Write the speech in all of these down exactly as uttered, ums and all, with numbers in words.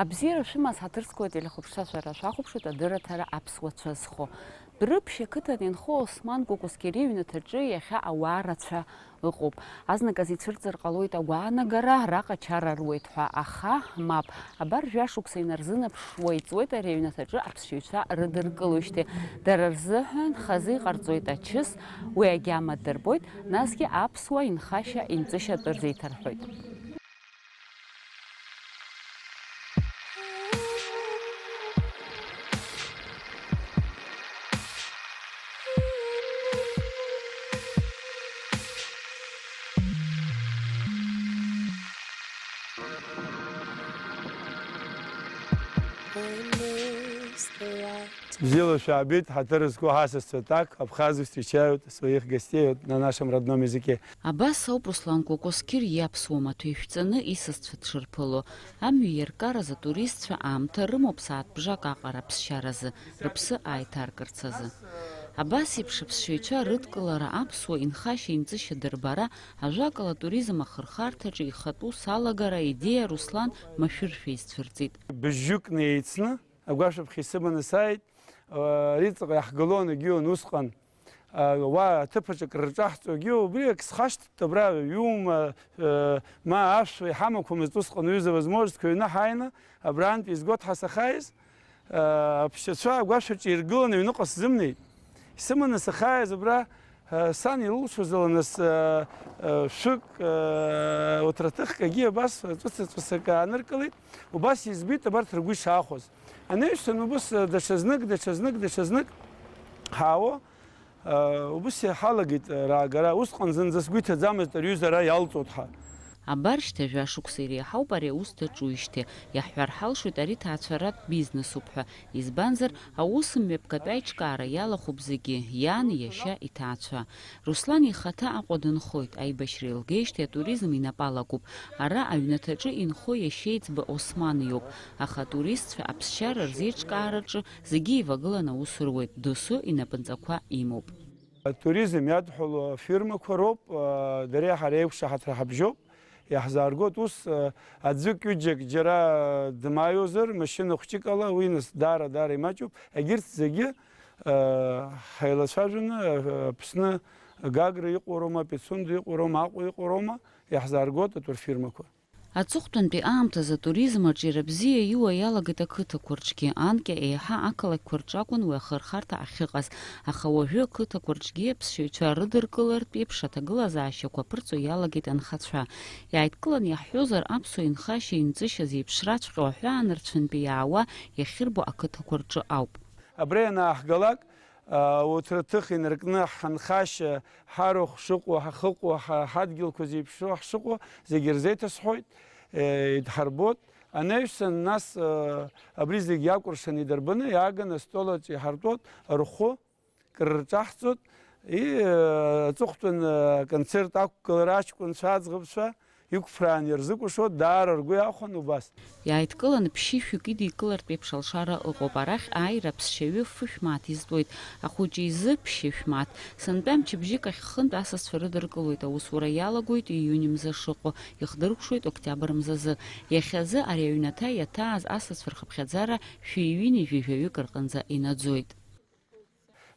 Абзиара шәымаз ҳаҭыр зқәу ателехәаԥшцәа шәара шәахәаԥшуеит адырраҭара аԥсуа цәа зхо. Дәрыԥшь ақыҭан инхо Осман Кәакәасқьери иҩнаҭаҿы иахьа ауаа рацәа ыҟоуп. Азныказ ицәырҵыр ҟалоит агәаанагара, араҟа ачара руеит ҳәа, аха мап. Абар жәашықәса инарзынаԥшуа иҵуеит ари аҩнаҭаҿы аԥсшьаҩцәа рыдыркылоижьҭеи. Дара рзыҳәан хазы иҟарҵоит ачыс, уи агьама дырбоит, насгьы аԥсуа инхашьа-инҵышьа атәы рзеиҭарҳәоит. Бзиала шәаабеит, ҳаҭыр зқәу ҳасасцәа, так, абхазы встречают своих гостей, вот, на нашем родном языке. Абас ауп Руслан Кәакәасқьыр иаԥсуа маҭәа ишәҵаны исасцәа дшырԥыло. Амҩа иаркараз атуристцәа аамҭа рымоуп сааҭ бжак аҟара аԥсшьаразы, рыԥсы ааиҭаркырц азы. Абас еиԥш аԥсшьаҩцәа рыдкылара, аԥсуа инхашьа-инҵышьа дырбара, ажәакала, атуризм ахырхарҭаҿы ихатә ус алагара аидеиа Руслан машәыршәа изцәырҵит. Быжьҩык неицны агәашәаԥхьа исыманы сааит. Ари ҵаҟа иаҳгалон, егьион усҟан. Уа аҭыԥаҿ акрырҿаҳҵогьы, убри ак схашҭт, абра ҩума, ма ашәа иҳамақәамызт усҟан, ҩыза возможностьқәа ҩны ҳааины, абрантәи изгот ҳәа сахааиз, аԥсшьацәа агәашәаҿы иргыланы аҩныҟа сзымнеит. Исыманы сахааиз абра, сан илылшоз ала нас, шәык, уҭраҭыхк агьи абас ҵәыца-ҵәыцак ааныркылеит. Убас избеит абарҭ ргәы ишаахәоз. Анаҩсан убыс, даҽазнык, даҽазнык, даҽазнык ҳаауо, Убыс иҳалагеит раагара, усҟан зынӡа сгәы иҭаӡамызт ари аҩыза ара иалҵуеит ҳәа. Абар шьҭа жәа шықәса иреиҳауп ари аус даҿуижьҭеи, иаҳҳәар ҳалшоит ари ҭаацәаратә бизнесуп ҳәа, избанзар, аус мҩаԥгатә аиҿкаара иалахәуп зегьы, иан, иашьа, иҭаацәа. Руслан ихаҭа Аҟәа дынхоит, аибашьра илгеижьҭеи атуризм инапы алакуп. Ара аҩнаҭаҿы инхо иашьеиҵбы Осман иоуп, аха атуристцәа аԥсшьара рзеиҿкаараҿы зегьы еивагыланы аус руеит, досу инапынҵақәа имоуп. Атуризм иадҳәалоу афирмақәа роуп, дара ҳара еиқәшаҳаҭра ҳабжьоуп, иаҳзааргоит ус, аӡәык-ҩыџьак џьара дмааиуазар, машьына хәҷык ала, уи нас даара, даара имаҷуп. Егьырҭ зегьы, ҳаилацәажәаны, Аԥсны Гагра иҟоу роума, Пицунда иҟоу роума, Аҟәа иҟоу роума, иаҳзааргоит атурфирмақәа. Аҵыхәтәантәи аамҭазы атуризм аҿиара бзиа иуа иалагеит ақыҭақәа рҿгьы, анкьа еиҳа ақалақьқәа рҿы акәын уи ахырхарҭа ахьыҟаз, аха уажәы ақыҭақәа рҿгьы аԥсшьаҩцәа рыдыркылартә еиԥш аҭагылазаашьақәа аԥырҵо иалагеит анхацәа. Иааидкыланы иаҳҳәозар, аԥсуа инхашьа-инҵышьа зеиԥшраҵәҟьоу аҳәаа нырцәынтәи иаауа иахьырбо ақыҭақәа рҿы ауп. Абра ианааҳгалак, Ауҭраҭых инаркны ҳанхашьа, ҳарахә шыҟоу, ҳахыҟоу, ҳа-, ҳадгьылқәа зеиԥшроу ҳшыҟоу зегьы рзеиҭасҳәоит, э, идҳарбот. Анаҩсан, нас, э, абри зегь иакәыршаны идырбаны, иааганы астол аҿы иҳартәот, рхәы крырҿаҳҵот, и, э, аҵыхәтәан, э, аконцерт ақәгылара аҷкәынцәа, аӡӷабцәа, иқәԥраан ирзыкәыхшоу даара ргәы иахәон убас. Иааидкыланы ԥшьышәҩык идикылартә еиԥш алшара ыҟоуп. Арахь ааира аԥсшьаҩы фышә мааҭ изтәуеит. Ахәыҷы изы ԥшьышә мааҭ. Сынтәа мчыбжьык ахь хынтә асасцәа рыдыркылоит, аусура иалагоит ииуни мза шыҟоу, ихдыркәшоит октиабр мзазы. Иахьазы ари аҩнаҭа иаҭааз асасцәа рхыԥхьаӡара шәи ҩыни жәаҩык рҟынӡа инаӡоит.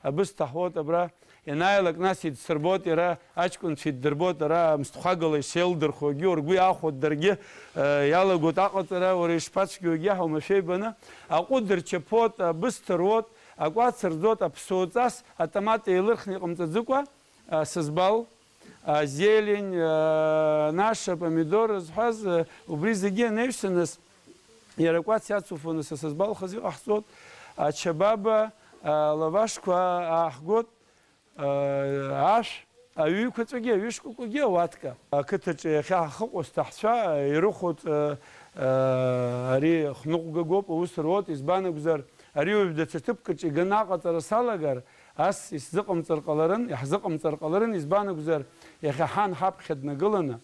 Абысҭа ҳуот абра, ианааилак, нас идсырбот, иара аҷкәынцәа иддырбот, ара мсҭхәагала ишеилдырхуагьы, ргәы иахәот даргьы, э, иалагот аҟаҵара, уара ишԥацәгьоугьы ҳаумашәа ибаны, аҟәыд рчаԥот, абысҭа руот, акәац рӡот, аԥсоуҵас атомат еилырхны иҟамҵаӡыкәа, э, сызбал, а, зелень, а, наша, помидор зҳәаз, а, убри зегьы анаҩсаныс, иара акәац иацуфоны са сызбалхыз иҟаҳҵоит, ачабаба, а, лавашқәа ааҳгот, а, ашә, аҩ-еиқәаҵәагьы, аҩышкәакәагьы ауатка. Ақыҭаҿы иахьа ҳахыҟоу сҭаҳцәа ирыхәоит, а, а, ари хныҟәгагоуп, аус руот, избан акәзар, ари уажә даҽа ҭыԥкаҿ иганы аҟаҵара салагар, Ас исзыҟамҵар ҟаларын, иаҳзыҟамҵар ҟаларын, избан акәзар, иахьа ҳан ҳаԥхьа днагыланы,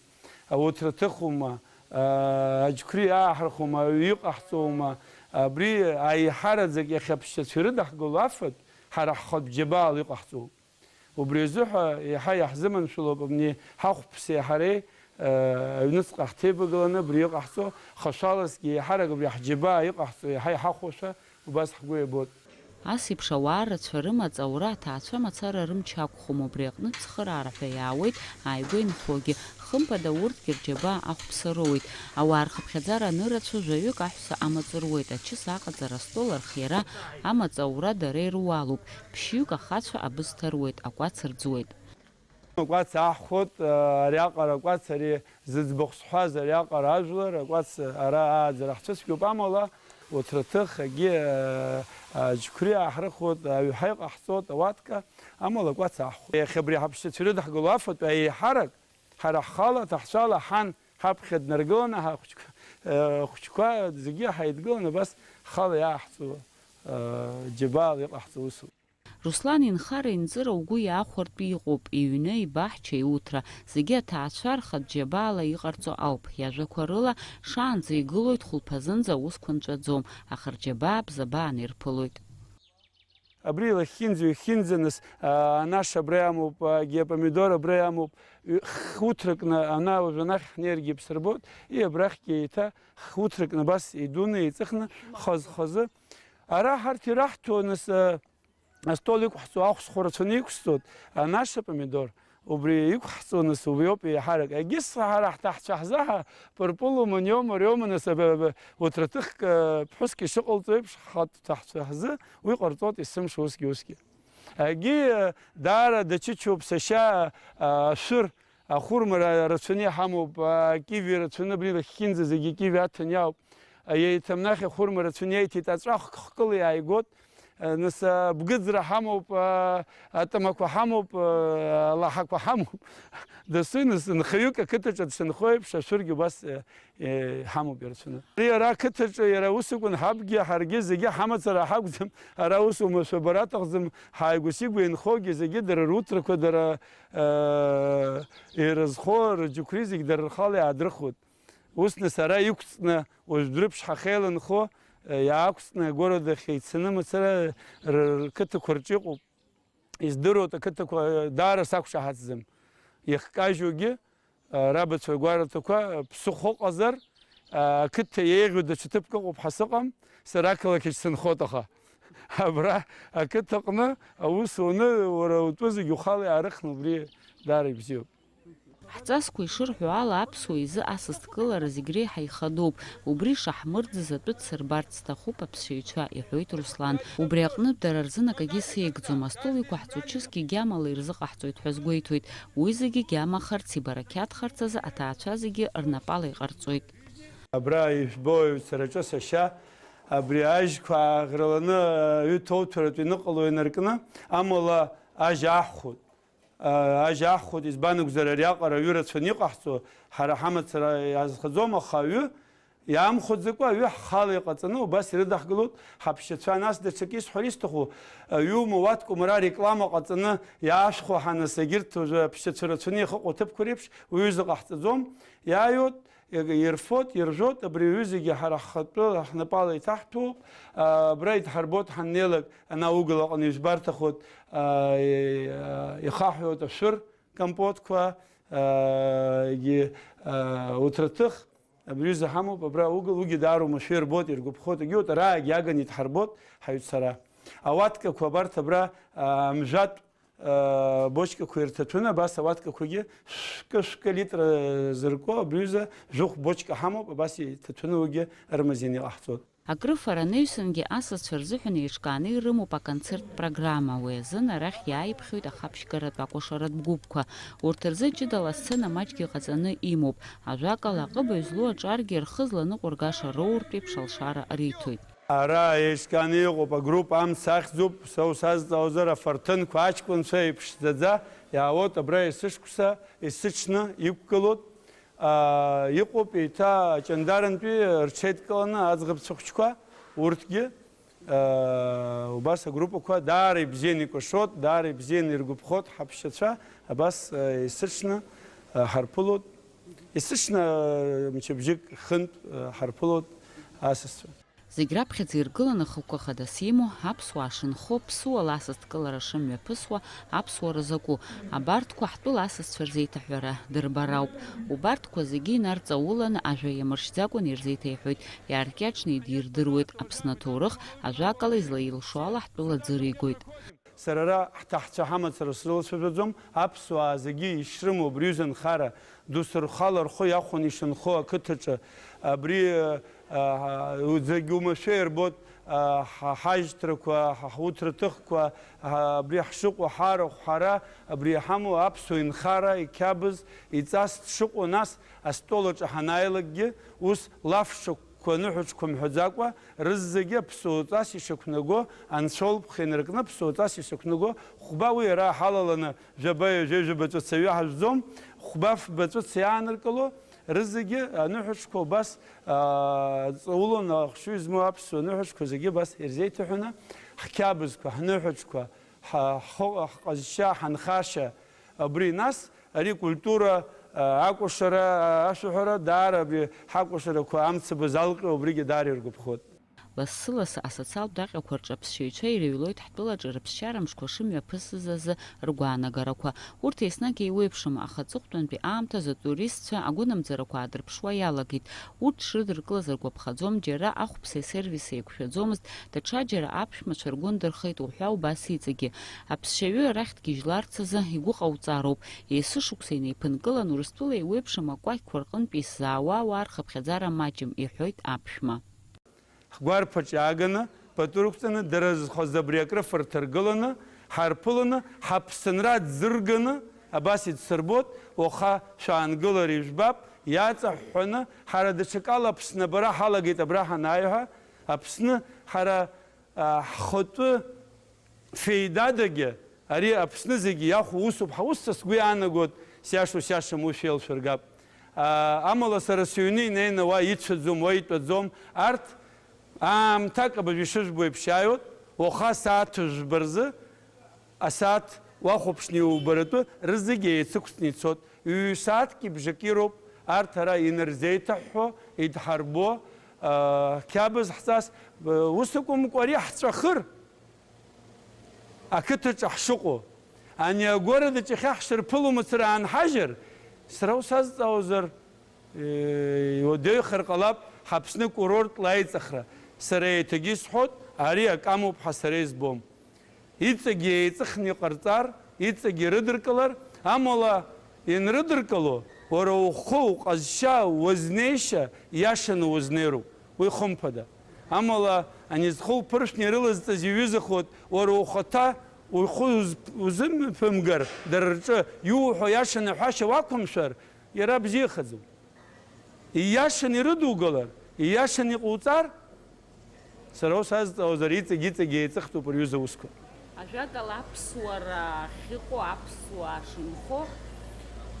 ауҭра ҭыхума, аа, аџьқәреи ааҳархума, аҩы иҟаҳҵоума, абри аиҳараӡак иахьа аԥсшьацәа ирыдаҳгыло афатә, ҳара ҳхатә џьабаала иҟаҳҵоуп. Убри азыҳәа еиҳа иаҳзыманшәалоуп абни ҳахәԥси ҳареи, Аҩныҵҟа ҳҭеибагыланы абри иҟаҳҵо, хашәалазгьы еиҳарак абри ҳџьабаа иҟаҳҵо еиҳа иҳахәошәа убас ҳгәы иабоит. Ас еиԥш ауаа рацәа рымаҵ аура аҭаацәа мацара рымч ақәхом, убри аҟнытә цхыраара ҳәа иаауеит ааигәа инхогьы. Хымԥада, урҭгьы рџьабаа ахәԥса роуеит. Ауаа рхыԥхьаӡара анырацәа, жәаҩык аҳәса амаҵ руеит, ачыс аҟаҵара, астол архиара, амаҵ аура дара ируалуп, ԥшьҩык ахацәа абысҭа руеит, акәац рӡуеит. Акәац аҳхәот, ариаҟара акәац, ари зыӡбахә сҳәаз ариаҟара ажәлар, акәац ара ааӡара ҳцәыцәгьоуп, амала уҭраҭых, агьи, а, аџьқәреи ааҳрыхуеит, аҩҳәа иҟаҳҵоит, ауатка, амала акәац аҳхәот. Иахьа абри ҳаԥшьацәа ирыдҳгыло афатә, еиҳарак ҳара ҳхала, аҭаҳцәала ҳан ҳаԥхьа днаргыланы, ҳахәыҷқәа, э, ахәыҷқәа зегьы ҳаидгыланы абас ҳхала иааҳҵо, э, џьабаала иҟаҳҵо усуп. Руслан инхара-инҵыра угәы иаахәартә иҟоуп, иҩны, ибаҳча, иуҭра, зегьы аҭаацәа рхатә џьабаала иҟарҵо ауп. Иажәақәа рыла, шаанӡа игылоит, хәылԥазынӡа аусқәа нҵәаӡом, аха рџьабаа бзабаан ирԥылоит. Абри илахьхьинӡа, ҩахьхьинӡа, нас, а, анаш абра иамоуп, агьи апомидор абра иамоуп, ҩ-, хәыҭракны, ана уажә анахь ҳнеиргьы иԥсырбоит, и абрахьгьы еиҭа хәыҭракны абас идуны, еиҵыхны, хаз-хазы. Ара ҳарҭ ираҳҭо, нас, а, астол иқәҳҵо ахә схәарацәаны иқәсҵоит, анаш апомидор, убри иқәҳҵо, нас, убриоуп еиҳарак. Егьыс ҳара ҳҭаҳцәа ҳзы ҳа пырпылума, ниома, риома, нас, аб-, аб-, уҭраҭыхк, а, ԥҳәыск ишыҟалҵо еиԥш, ҳҭаҳцәа ҳзы уи ҟарҵоит есымша усгьы-усгьы. Егьи, а, даара дачычоуп сашьа, а, ашәыр, ахәырма ра-, рацәаны иҳамоуп, а, акиви рацәаны, абри лахьхьинӡа зегьы акиви аҭан иауп. А, еиҭамнахи ахәырма рацәаны иеиҭеит, аҵәа хкы-хкыла иааигот. А, нас, а, бгыӡра ҳамоуп, а, атамақәа ҳамоуп, а, алаҳақәа ҳамоуп. Дасу, нас, нхаҩык ақыҭаҿы дшынхо еиԥш, ашәыргьы убас, а, Е, ҳамоуп ирацәаны. Ари ара ақыҭаҿы иара ус акәын, ҳабгьы ҳаргьы зегьы ҳамацара ҳакәӡам, ара ус оумашәа бара аҭахӡам, ҳааигәа-сигәа инхогьы зегьы дара руҭрақәа, дара, э, ирызхо рџьықәреи зегь дара рхала иаадрыхуеит. Ус нас ара иқәҵны, уажә Дәрыԥшь ҳахьеиланхо, э, иаақәҵны агород ахь еицаны мацара р-, рқыҭақәа рҿы иҟоуп. Издыруеит, ақыҭақәа даара сақәшаҳаҭӡам. Иахькажьугьы, а, рабацәа агәараҭақәа, ԥсыхәа ыҟазар, а, ақыҭа еиӷьу даҽа ҭыԥк ыҟоуп ҳәа сыҟам, сара ақалақь аҿы сынхоит, аха абра ақыҭаҟны аус уны, уара утәы зегь ухала иаарыхны убри даара ибзиоуп. Ҳҵасқәа ишырҳәо ала, аԥсуа изы асасдкылара зегь реиҳа ихадоуп. Убри шаҳмырӡыз атәы дсырбарц сҭахуп аԥсшьаҩцәа, иҳәоит Руслан. Убри аҟнытә дара рзын акагьы сеигӡом, астол иқәаҳҵо чысгьы гьамала ирзыҟаҳҵоит ҳәа сгәеиҭоит. Уи зегьы гьамахарц, ибарақьаҭхарц азы аҭаацәа зегьы рнапала иҟарҵоит. Абра ижәбо аҩцараҿы сашьа абри ажьқәа ааӷраланы аҩы ҭоуҭәаратә иныҟало инаркны, амала ажь аҳхәоит. Ажь аҳхәоит, избан акәзар, ари аҟара аҩы рацәаны иҟаҳҵо, ҳара ҳамацара иаазхаӡом, аха аҩы иаамхәыӡакәа, аҩы ҳхала иҟаҵаны убас ирыдаҳгылоит ҳаԥшьацәа. Нас даҽакы исҳәар исҭаху, аҩума, уаткума, ара реклама ҟаҵаны иаашәхуа ҳанас, егьырҭ уажәы аԥшьацәа рацәаны иахьыҟоу аҭыԥқәа реиԥш, уаҩыза ҟаҳҵаӡом, иааиуеит, ирфоит, иржәуеит, абри аҩызагьы ҳара ҳхатәы ҳнапала иҭаҳҭәоуп, абра идҳарбоит ҳаннеилак, ана угылаҟны ижәбарҭахоит, ихаҳәоит ашәыр, компотқәа, егьи, уҭраҭых, абри аҩыза ҳамоуп, абра угыл, уигьы даара уамашәа ирбоит, иргәаԥхоит, егьи урҭ араагьы иаганы идҳарбоит ҳаҩцара. Ауаткақәа абарҭ абра, амжәатә, бочкақәа ирҭаҭәаны, абас ауаткақәагьы шәкы-шәкы литра зырку, абри аҩыза жәохә бочка ҳамоуп, абас иҭаҭәаны уигьы рмазеин иҟаҳҵоит. Акрыфара анаҩсангьы асасцәа рзыҳәан еиҿкааны ирымоуп аконцерттә программа. Уи азын арахь иааиԥхьоит ахаԥшьгаратә акәашаратә гәыԥқәа. Урҭ рзы ҷыдала асцена маҷк иҟаҵаны имоуп. Ажәакала, аҟыбаҩ злоу аҿаргьы рхы зланыҟәыргаша роуртә еиԥш алшара риҭоит. Ара еиҿкааны иҟоуп агруппа Амц ахьӡуп, са усазҵаауазар, афарҭынқәа аҷкәынцәа иԥшӡаӡа иаауеит, абра есышықәса, есыҽны иқәгылоит. Аа, иҟоуп еиҭа аҷандарантәи рҽеидкыланы аӡӷабцәа хәыҷқәа, урҭгьы, аа, убас агруппақәа даара ибзианы икәашоит, даара ибзианы иргәаԥхоит ҳаԥшьацәа, абас, аа, есыҽны, аа, ҳарԥылоит, есыҽны, аа, мчыбжьык хынтә, аа, ҳарԥылоит асасцәа. Зегь раԥхьаӡа иргыланы хықәкы хадас имоу, аԥсуаа шынхо, ԥсуала асасдкылара шымҩаԥысуа, аԥсуара закәу, абарҭқәа ҳтәыла асасцәа рзеиҭаҳәара дырбар ауп. Убарҭқәа зегьы инарҵауланы, ажәа иамыршьӡакәан ирзеиҭеиҳәоит, иааркьаҿны идирдыруеит Аԥсны аҭоурых, ажәакала, излаилшо ала ҳтәыла ӡыригоит. Сара ара ҳҭаҳцәа ҳамацара срылацәажәаӡом, аԥсуаа зегьы ишрымоу абри ҩыза нхара ду, сырхала рхы иахәаны ишынхо ақыҭаҿы, абри, а, а, зегь уамашәа ирбоит, а, ҳа-, ҳажьҭрақәа, ҳа-, ҳуҭраҭыхқәа, а, абри ҳшыҟоу, ҳарахә, ҳара, абри иҳамоу аԥсуа инхара, иқьабз, иҵас дшыҟоу, нас астол аҿы ҳанааилакгьы, ус лафшықә қәа ныҳәаҿқәа мҳәаӡакәа, рызегьы аԥсуаҵас ишақәнаго, анцәа лыԥха инаркны аԥсуаҵас ишақәнаго, хәба уи ара ҳалаланы жәаба, ҩажәа, ҩажәа баҵәыцаҩы ҳажәӡом, хәба фба ҵәыца иааныркыло, рызегьы аныҳәаҿқәа убас, аа, ҵаулан ахшыҩ змоу аԥсуа ныҳәаҿқәа зегьы абас ирзеиҭаҳәаны, ҳқьабзқәа, ҳныҳәаҿқәа, ҳа-, ҳхы-, ҳҟазшьа, ҳанхашьа, абри нас Ари культура, а, акәашара, а, ашәаҳәара, даара абри ҳакәашарақәа амцабз алҟьо, убригьы даара иргәаԥхоит. Лассы-лассы асоциалтә даҟьақәа рҿы аԥсшьаҩцәа ирыҩлоит ҳтәылаҿы рыԥсшьара мшқәа шымҩаԥысыз азы ргәаанагарақәа. Урҭ еснагь еиуеиԥшым, аха аҵыхәтәантәи аамҭазы атуристцәа агәынамӡарақәа аадырԥшуа иалагеит. Урҭ шрыдыркылаз ргәаԥхаӡом, џьара ахәԥсеи асервиси еиқәшәаӡомызт, даҽаџьара аԥшәмацәа ргәы ндырхеит уҳәа убас иҵегьы. Аԥсшьаҩы арахь дгьежьларц азы игәы ҟауҵароуп. Есышықәса инеиԥынкылан Урыстәыла еиуеиԥшым акәакьқәа рҟынтә исзаауа ауаа рхыԥхьаӡара маҷым, иҳәоит аԥшәма. Ҳгәарԥаҿ иааганы, пату рықәҵаны, дара зхоз абри акрыфарҭа ргыланы, ҳарԥыланы, ҳаԥсынра ӡырганы, абас идсырбот, уаха шәаангылар ижәбап, иаҵаҳәҳәаны, ҳара даҽакала Аԥсны абара ҳалагеит абра ҳанааи ҳәа, Аԥсны ҳара, а, ҳхатәы феидадагьы, ари Аԥсны зегьы иахәо усуп, ҳа ус са сгәы иаанагоит, сиашоу сиашам уи шәеилшәыргап. А, амала сара сыҩны инеины уа ицәаӡом, уа итәаӡом, арҭ аамҭак абыржә ишыжәбо еиԥш иааиуеит, уаха асааҭ жәба рзы, асааҭ уахәаԥшны иубаратәы рызегьы еицықәҵны ицоит. Ҩ-сааҭки бжаки роуп арҭ ара инарзеиҭаҳҳәо, идҳарбо, а, қьабз ҳҵас, б-, ус акәымкәа ари ҳҵәахыр. Ақыҭаҿы ҳшыҟоу, ани агәарадаҿ иахьа ҳшырԥыло мацара аанҳажьыр, сара усазҵаауазар, э, иуадаҩхар ҟалап ҳАԥсны курортла аиҵыхра. Сара еиҭагьы исҳәоит, ари акамоуп ҳәа сара избом. Иҵегьы еиҵыхны иҟарҵар, иҵегьы ирыдыркылар, амала, ианрыдыркыло, уара ухы, уҟазшьа, уазнеишьа иашаны уазнеироуп. Уи хымԥада. Амала, ани зхы уԥыршәны ирылазҵаз иҩызахоит, уара ухаҭа ухы уз-, узымԥымгар, дара рҿы иуҳәо иашаны ҳәашьа уақәымшәар, иара бзиахаӡом. Ииашаны ирыдугалар, ииашаны иҟауҵар, сара ус азҵаауазар, иҵегь-иҵегь еиҵыхтәуп рҩыза усқәа. Ажәакала, аԥсуара ахьыҟоу, аԥсуаа шынхо.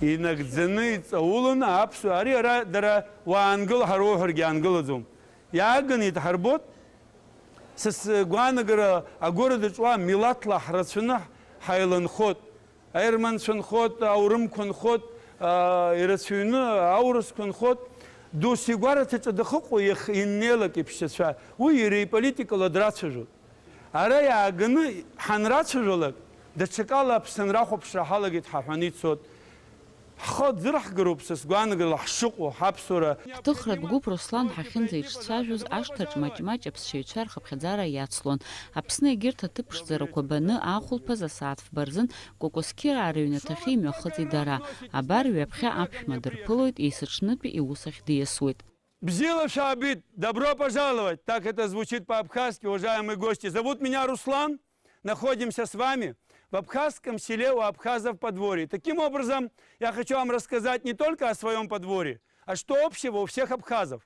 Инагӡаны, иҵауланы аԥсуа, ари ара дара уаангыл, ҳара уҳәаргьы аангылаӡом. Иааганы идҳарбот, са сгәаанагара агәарадаҿ уа милаҭла ҳрацәаны ҳаиланхот. Аерманцәа нхот, аурымқәа нхот, аа, ирацәаҩны аурысқәа нхот, досу игәараҭаҿы дахыҟоу иах-, иннеилак иԥшьацәа, уи иара иполитикала драцәажәоит. Ара иааганы ҳанрацәажәалак, даҽакала Аԥсынра ахәаԥшра ҳалагеит ҳаҳәаны ицот. Ҳхы аӡырҳгароуп, са сгәаанагарала, ҳшыҟоу, ҳаԥсуара. Ҳҭыхратә гәыԥ Руслан ҳахьынӡаиҿцәажәоз ашҭаҿ маҷ-маҷ аԥсшьаҩцәа рхыԥхьаӡара иацлон. Аԥсны егьырҭ аҭыԥ ԥшӡарақәа баны, ахәылԥаз асааҭ фба рзын Кәакәасқьыраа рыҩнаҭахьы имҩахыҵит дара. Абар, ҩаԥхьа аԥшәма дырԥылоит, есыҽнытәи иус ахь диасуеит. Бзиала шәаабеит! Добро пожаловать! Так это звучит по-абхазски, уважаемые гости. Зовут меня Руслан. Находимся с вами в абхазском селе у абхазов подворье. Таким образом, я хочу вам рассказать не только о своём подворье, а что общего у всех абхазов.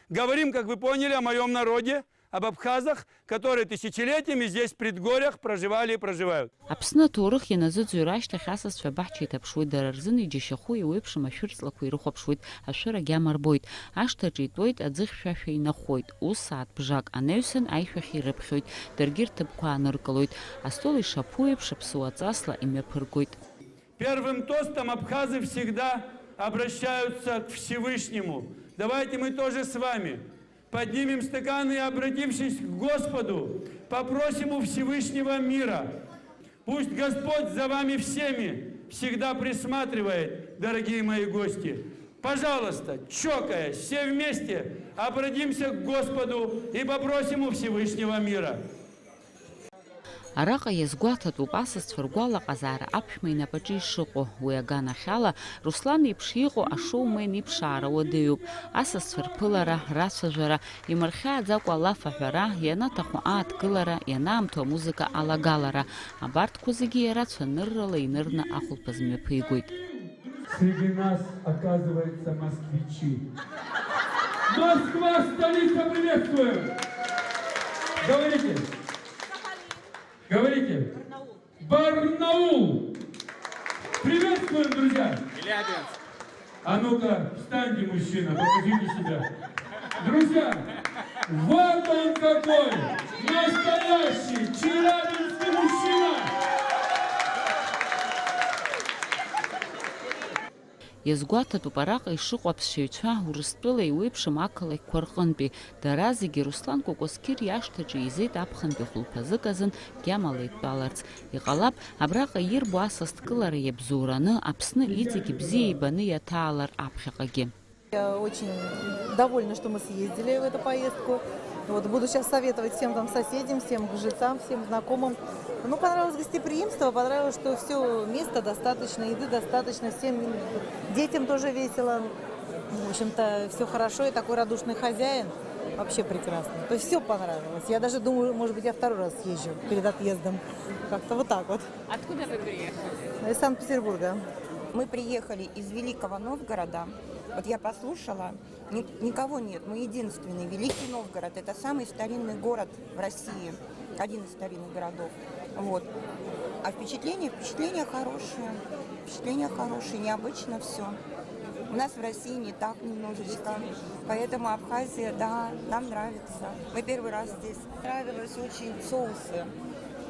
Говорим, как вы поняли, о моём народе, об абхазах, которые тысячелетиями здесь, в предгорьях, проживали и проживают. Аԥсны аҭоурых ианазыӡырҩуа ашьҭахь асасцәа абаҳча иҭаԥшуеит, дара рзын иџьашьахәу еиуеиԥшым ашәырҵлақәа ирыхәаԥшуеит, ашәыр агьама рбоит, ашҭаҿы итәоит, аӡы хьшәашәа инахәоит, ус сааҭ бжак анаҩсан аишәахь ирыԥхьоит, даргьы рҭыԥқәа ааныркылоит, астол ишаԥу еиԥш аԥсуа ҵасла имҩаԥыргоит. Первым тостом абхазы всегда обращаются к Всевышнему. Давайте мы тоже с вами Поднимем стаканы и, обратившись к Господу, попросим у Всевышнего мира. Пусть Господь за вами всеми всегда присматривает, дорогие мои гости. Пожалуйста, чокаясь, все вместе обратимся к Господу и попросим у Всевышнего мира. Араҟа иазгәаҭатәуп асасцәа ргәалаҟазаара аԥшәма инапаҿы ишыҟоу. Уи аганахьала, Руслан иеиԥш иҟоу ашоумен иԥшаара уадаҩуп. Асасцәа рԥылара, рацәажәара, имырхьааӡакәа алаф аҳәара, ианаҭаху ааҭгылара, ианаамҭоу амузыка алагалара, абарҭқәа зегьы иара цәаныррала инырны ахәылԥаз мҩаԥигоит. Среди нас, оказывается, москвичи. Москва, столица, приветствуем! Говорите. Говорите. Барнаул. Приветствуем, друзья. Челябинск. А ну-ка, встаньте, мужчина, покажите себя. Друзья, вот он какой! Настоящий челябинский мужчина! Иазгәаҭатәуп араҟа ишыҟоу аԥсшьаҩцәа, Урыстәыла еиуеиԥшым ақалақьқәа рҟынтәи. Дара зегьы Руслан Кәакәасқьыр иашҭаҿы еизеит аԥхынтәи хәылԥазык азын гьамала идтәаларц. Иҟалап, абраҟа ирбо асасдкылара иабзоураны, Аԥсны иҵегь бзиа ибаны иаҭаалар аԥхьаҟагьы. Я очень довольна, что мы съездили в эту поездку. Вот, буду сейчас советовать всем там соседям, всем жильцам, всем знакомым. Ну, понравилось гостеприимство, понравилось, что все место достаточно, еды достаточно, всем детям тоже весело. В общем-то, все хорошо, и такой радушный хозяин. Вообще прекрасно. То есть все понравилось. Я даже думаю, может быть, я второй раз съезжу перед отъездом. Как-то вот так вот. Откуда вы приехали? Из Санкт-Петербурга. Мы приехали из Великого Новгорода. Вот я послушала, ни- никого нет. Мы единственный. Великий Новгород — это самый старинный город в России. Один из старинных городов. Вот. А впечатление, впечатление хорошее. Впечатление хорошее, необычно все. У нас в России не так немножечко. Поэтому Абхазия, да, нам нравится. Мы первый раз здесь. Нравилось очень соусы.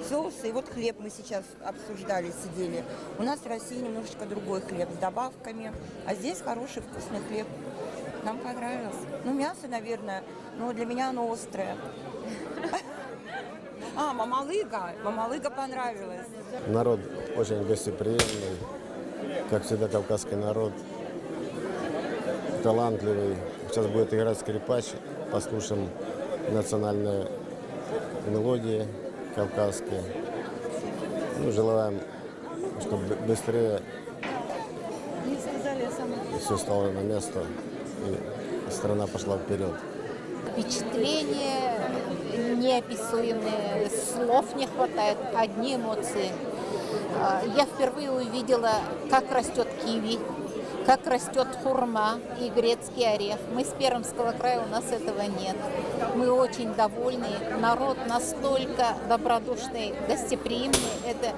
Соусы, и вот хлеб мы сейчас обсуждали, сидели. У нас в России немножечко другой хлеб с добавками, а здесь хороший вкусный хлеб. Нам понравилось. Ну, мясо, наверное, но для меня оно острое. А, мамалыга. Мамалыга понравилось. Народ очень гостеприимный, как всегда, кавказский народ, талантливый. Сейчас будет играть скрипач, послушаем национальные мелодии кавказские. Ну, желаем, чтобы быстрее все стало на место и страна пошла вперед. Впечатление неописуемое, слов не хватает, одни эмоции. А, я впервые увидела, как растет киви, как растет хурма и грецкий орех. Мы с Пермского края, у нас этого нет. Мы очень довольны. Народ настолько добродушный, гостеприимный. Это,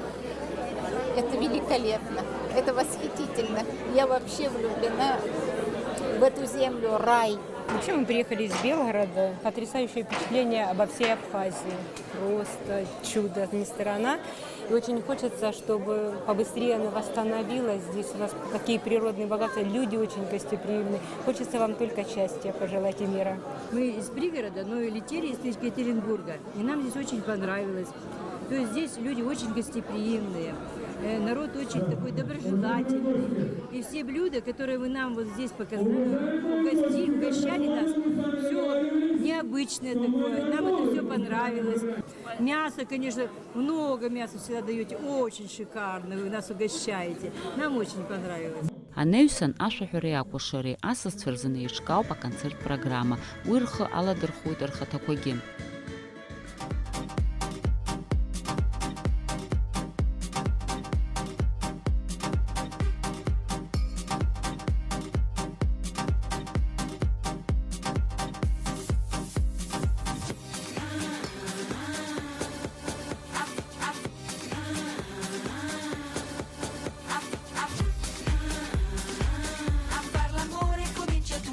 это великолепно, это восхитительно. Я вообще влюблена в эту землю, рай. Вообще мы приехали из Белгорода. Потрясающее впечатление обо всей Абхазии. Просто чудо, не сторона. И очень хочется, чтобы побыстрее она восстановилась. Здесь у нас такие природные богатства, люди очень гостеприимны. Хочется вам только счастья пожелать и мира. Мы из пригорода, но и летели из Екатеринбурга. И нам здесь очень понравилось. То есть здесь люди очень гостеприимные, э, народ очень такой доброжелательный. И все блюда, которые вы нам вот здесь показали, угости-, угощали нас, все необычное такое. Нам это все понравилось. Мясо, конечно, много мяса всегда даёте, очень шикарно, вы нас угощаете. Нам очень понравилось. Анаҩсан ашәаҳәареи акәашареи асасцәа рзын еиҿкаауп аконцерт программа. Уи рхы аладырхәуеит рхаҭақәагьы. A far l'amore comincia tu.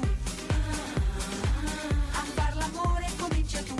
A far l'amore comincia tu.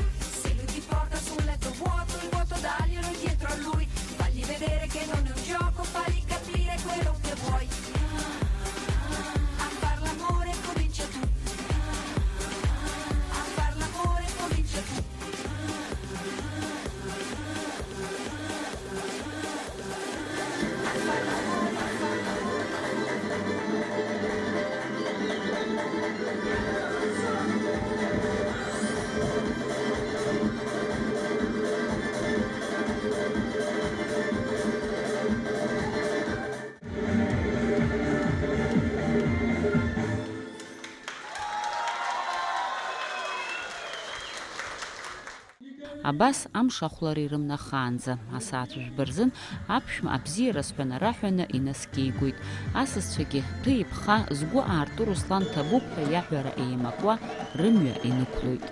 Абас амш ахәлара ирымнахаанӡа, асааҭ жәба рзын аԥшәма абзиара сҳәан араҳәаны инаскьеигоит. Асасцәагьы, ҭәы-иԥха, згәы аарту Руслан ҭабуп ҳәа иаҳәара еимакуа, рымҩа инықәлоит.